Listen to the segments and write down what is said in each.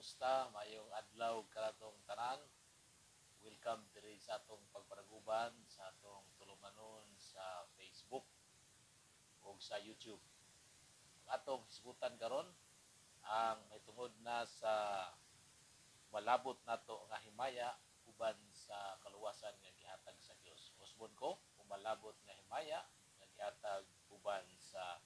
Kumusta? Maayong adlaw kanatong tanan. Welcome diri sa atong pagpanaguban sa atong tulumanon sa Facebook ug sa YouTube. Ang atong hisgutan karon ang mahitungod na sa malabot nato nga himaya uban sa kaluwasan nga gihatag sa Dios. Usbon ko, umalabot nga himaya nga gihatag uban sa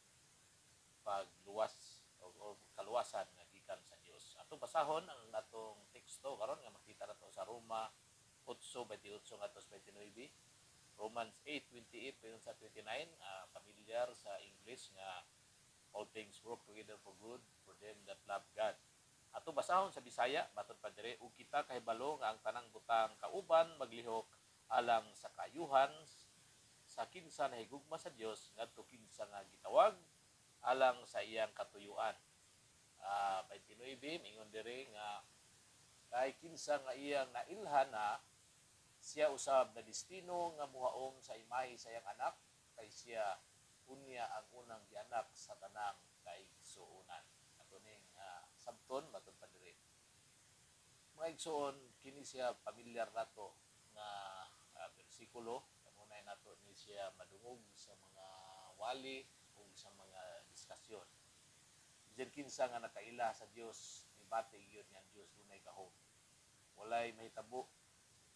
pagluwas o kaluwasan nga gikan sa Dios. Atong basahon ang atong teksto karon nga makita nato sa Roma 8:28 ngadto sa 29. Romans 8:28 payon sa 29, familiar sa English nga "All things work together for good for them that love God." Ato basahon sa Bisaya matod pa dire, "Ug kita kahibalo nga ang tanang butang kauban maglihok alang sa kaayuhan sa kinsa nahigugma sa Dios, ngadto kinsa nga gitawag alang sa iyang katuyuan." 29, mingon diri nga kay kinsa nga iyang nailhan na, siya usab na destino nga muhaom sa imahe sa iyang Anak, kay siya unya ang unang gianak sa tanang kaigsuonan. Ato ning sabton matod pa diri. Mga igsuon, kini siya pamilyar nato nga bersikulo. Kanunay nato ni siya madungog sa mga wali ug sa mga diskusyon. Bisan kinsa nga nakaila sa Dios, nibati gyud nga ang Dios dunay gahom. Walay mahitabo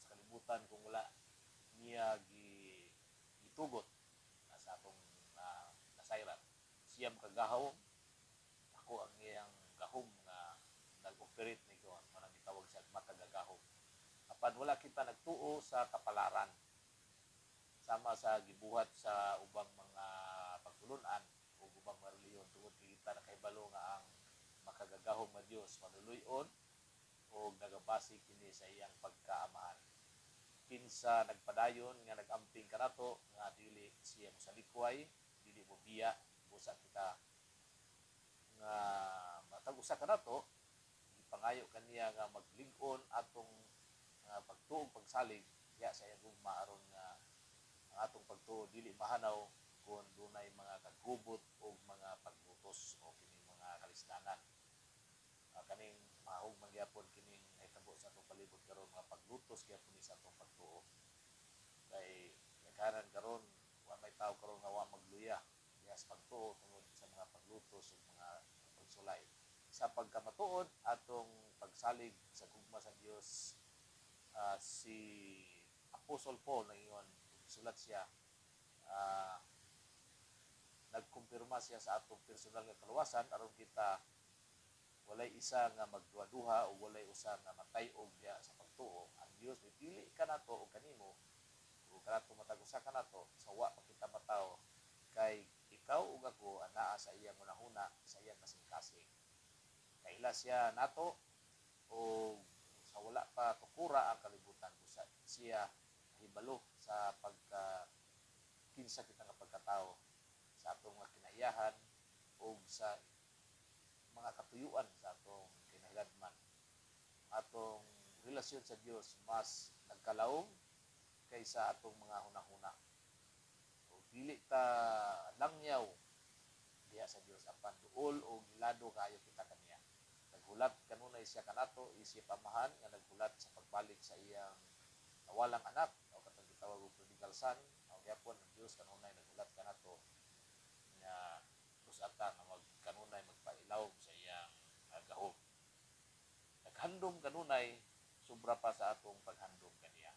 sa kalibutan kung wala niya gitugot sa atong nasayran. Siya makagahom, ako ang iyang gahom nga nag-operate ni ko, manang gitawag siya makagagahom. Apan wala kita nagtuo sa kapalaran sama sa gibuhat sa ubang mga pagtulunan o ubang mga relihiyon, tungod kay kita nakahibalo nga ang makagagahom nga Dios manuloy-on o nagabase kini sa iyang pagkaamahan. Kinsa nagpadayon nga nagamping kanato nga dili siya mosalikway, dili mo biya busa kita nga matag usa kanato gipangayo kaniya nga maglig-on atong pagtuo, pagsalig diha sa iyang gugma, aron nga ang atong pagtuo dili mahanaw kung dunay mga kagubot o mga paglutos o kining mga kalisdanan. Kaning mahug man gyapon kining nahitabo sa atong palibot karon, mga paglutos gyapon ni sa atong pagtuo. Kay naghanan karon, wa may tao karon nga wa magluya diha sa pagtuo tungod sa mga paglutos ug mga pagsulay. Sa pagkamatuod atong pagsalig sa gugma sa Dios, si Apostle Paul nangingon, sulat siya, nagkumpirma siya sa atong personal nga kaluwasan aron kita walay isa nga magduha-duha o walay usa nga matay-og diha sa pagtuo. Ang Dios mipili kanato o kanimo o kanato, matag usa kanato sa wa pa kita matawo, kay ikaw ug ako anaa sa iyang hunahuna, sa iyang kasing-kasing. Kaila siya nato o sa wala pa tukura ang kalibutan, busa siya hibalo sa pagka kinsa kita nga pagkatao, sa atong mga kinaiyahan o sa mga katuyuan sa atong kinahiladman. Atong relasyon sa Dios mas nagkalawom kaysa atong mga hunahuna. O dili ta langyaw diha sa Dios, apan duol o gilado kaayo kita kaniya. Naghulat kanunay siya kanato isip amahan nga naghulat sa pagbalik sa iyang nawalang anak o katong gitawag og prodigal son. O gyapon ang Dios kanunay naghulat kanato nga ata nga mag kanunay magpailawom sa iyang gahom. Naghandom kanunay sobra pa sa atong paghandom kaniya.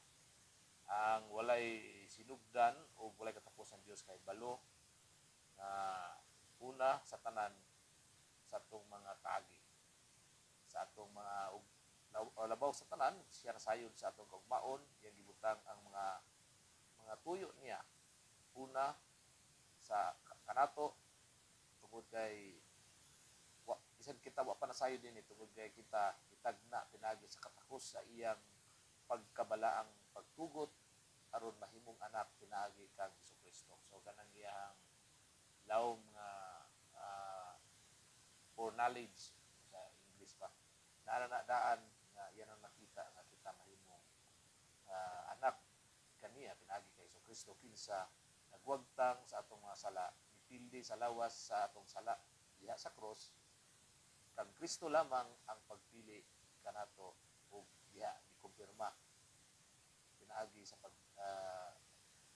Ang walay sinugdan o walay katapusan Dios kay balo nga una sa tanan sa atong mga kaagi, sa atong mga labaw sa tanan, siya nasayod sa atong kaugmaon, iyang gibutang ang mga tuyo niya una sa kanato, tungod kay wa bisan kita wa pa nasayod dinhi, tungod kay kita itagna pinagi sa katakos sa iyang pagkabalaang pagtugot aron mahimong anak pinaagi kang Hesukristo. So kanang iyang lawom nga foreknowledge sa English pa. Naa na daan nga iyan ang nakita nga kita mahimong anak kaniya pinaagi kay Hesukristo, kinsa nagwagtang sa atong mga sala, mipildi sa lawas sa atong sala diha sa cross. Kang Kristo lamang ang pagpili kanato ug diha gikumpirma pinaagi sa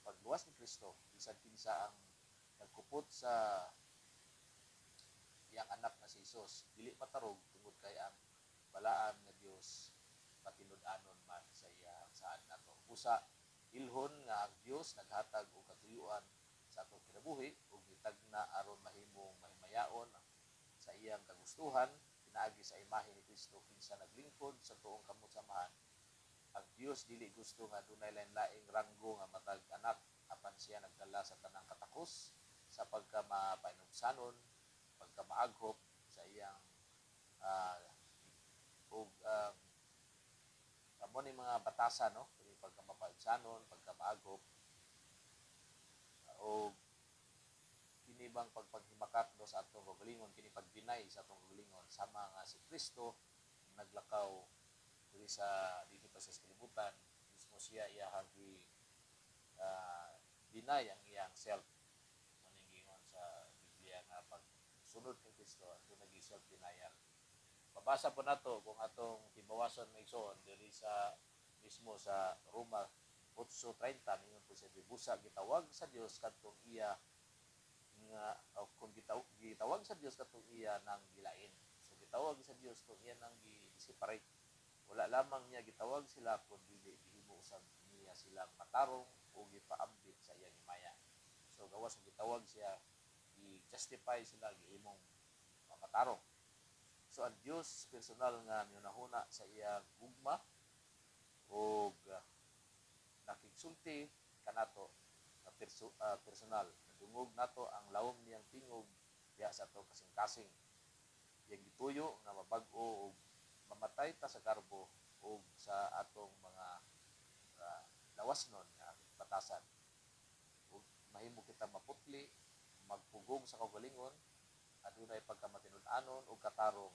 pagluwas ni Kristo. Bisan kinsa ang nagkupot sa iyang anak nga si Jesus dili matarog, tungod kay ang balaan nga Dios matinud-anon man sa iyang saad nato. Busa ilhon nga ang Dios naghatag og katuyuan sa atong kinabuhi ug gitagna aron mahimong mahimayaon sa iyang kagustuhan pinaagi sa imahe ni Kristo, kinsa naglingkod sa tuong kamot sa Amahan. Ang Dios dili gusto nga dunay lain-laing ranggo nga matag anak, apan siya nagdala sa tanang katakos sa pagka mapainubsanon, pagka maaghop sa iyang ug amo ni mga batasan, no, kini pagka mapainubsanon, pagka maaghop, o kini bang pagpaghimakak, no, sa atong kaugalingon, kini pag-deny sa atong kaugalingon, sama nga si Kristo naglakaw diri sa dito pa sa kalibutan, mismo siya iyahang gi deny ang iyang self. Mo ning giingon sa Biblia nga pag sunod kay Kristo aduna nagi self denial. Mabasa po nato kung atong tibawason, mga igsoon, diri sa mismo sa Roma 8:30. Mingon po sa busa gitawag sa Dios kadtong iya nga o kung gitawag sa Dios kadtong iya nang gilain. So gitawag sa Dios kung iya nang gi-separate. Wala lamang niya gitawag sila kun dili gihimo usab niya sila matarong o gipaambit sa iyang himaya. So gawas nga gitawag siya, gi-justify sila, gihimong matarong. So ang Dios personal nga mihunahuna sa iyang gugma og nakigsulti kanato personal. Nadungog nato ang lawom niyang tingog diha sa atong kasing-kasing. Iyang gituyo nga mabag-o og mamatay ta sa garbo ug sa atong mga lawasnon nga batasan ug mahimo kita maputli, magpugong sa kaugalingon, adunay pagkamatinud-anon ug katarong.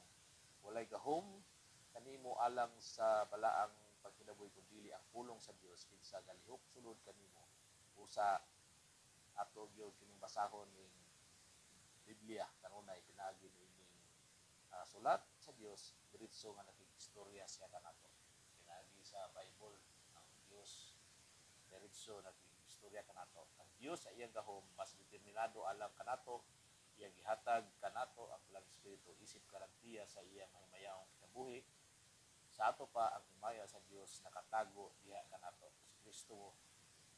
Walay gahom kanimo alang sa balaang pagkinabuhi kun dili ang pulong sa Dios, kinsa galihok sulod kanimo. Usa ato gyud kining basahon ning Biblia kanunay pinaagi niining sulat sa Dios, diretso nga nakig-istorya siya kanato. Pinaagi sa Bible, ang Dios diretso nakig-istorya kanato. Ang Dios sa iyang gahom mas determinado alang kanato. Iyang gihatag kanato ang Balaang Espiritu isip garantiya sa iyang mahimayaong kinabuhi. Sa ato pa, ang himaya sa Dios nakatago diha kanato. Si Kristo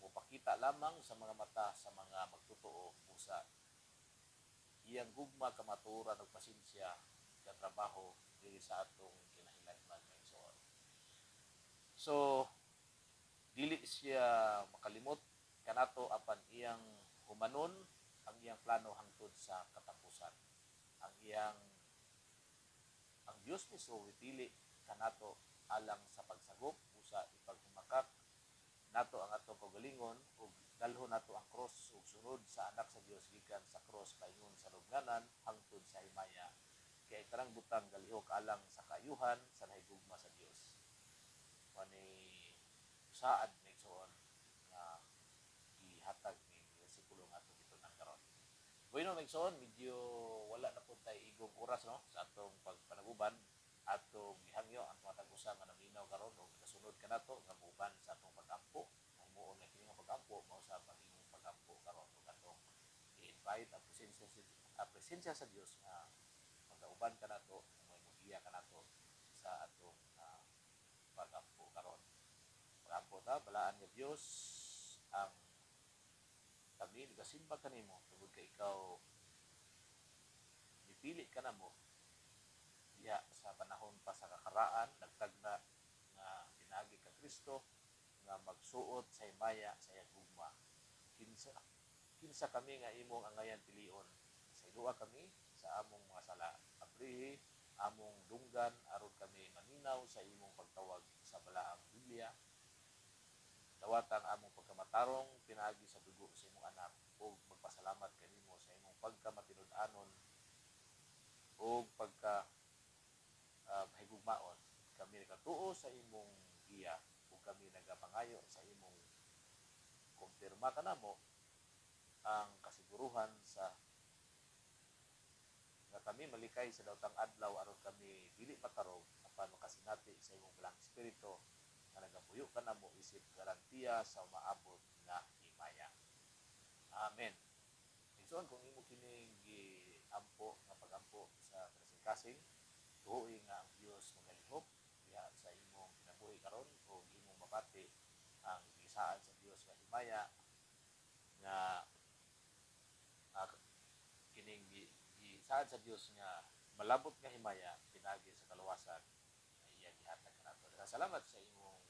mopakita lamang sa mga mata sa mga magtotoo. Usa iyang gugma, kamatuoran ug pasensya trabaho diri sa atong kinahilanman, mga igsoon. So dili siya makalimot kanato, apan iyang humanon ang iyang plano hangtod sa katapusan. Ang Dios mismo mipili kanato alang sa pagsagop. Usa ipaghimakak nato ang atong kaugalingon ug dalhon nato ang cross ug sunod sa anak sa Dios gikan sa cross paingon sa lubnganan hangtod sa himaya. Kay tanang butang galihok alang sa kaayuhan sa nahigugma sa Dios. Mani saad, mga igsoon, nga gihatag ni bersikulo nga atong gitun-an karon. Bueno, mga igsoon, medyo wala na pud tay igong oras, no, sa atong pagpanaguban. Atong gihangyo ang matag usa nga naminaw karon ug nagasunod kanato nga muuban sa atong pag-ampo. Himuon nga kini nga pag-ampo mao sa pag-imong pag-ampo karon ug atong i-invite ang presensya sa Dios nga magauban kanato ug may mogiya kanato sa atong pag-ampo karon. Pag-ampo ta. Balaan nga Dios, ang kami nagasimba kanimo tungod kay ikaw mipili ka namo diha sa panahon pa sa kakaraan, nagtagna nga pinaagi ka Kristo nga magsuot sa himaya sa iyang gugma. Kinsa kami nga imong angayan pilion? Pasayloa kami sa among mga sala. Abrihi among dunggan aron kami maminaw sa imong pagtawag sa balaang Biblia. Dawata ang among pagkamatarong pinaagi sa dugo sa imong anak ug magpasalamat kanimo sa imong pagkamatinud-anon ug pagka mahigugmaon. Kami nagatuo sa imong giya ug kami nagapangayo sa imong kumpirma kanamo ang kasiguruhan sa nga Nga kami malikay sa daotang adlaw aron kami dili matarog apan makasinati sa imong Balaang Espiritu nga nagapuyo kanamo isip garantiya sa umaabot nga himaya. Amen. Igsoon, kung imo kining giampo nga pagampo sa kasing-kasing, tuoi nga ang Dios magalihok diha sa imong kinabuhi karon ug imong mabati ang gisaad sa Dios nga himaya nga kining gisaad sa Dios nga malabot nga himaya pinaagi sa kaluwasan nga iya gihatag kanato. Salamat sa imong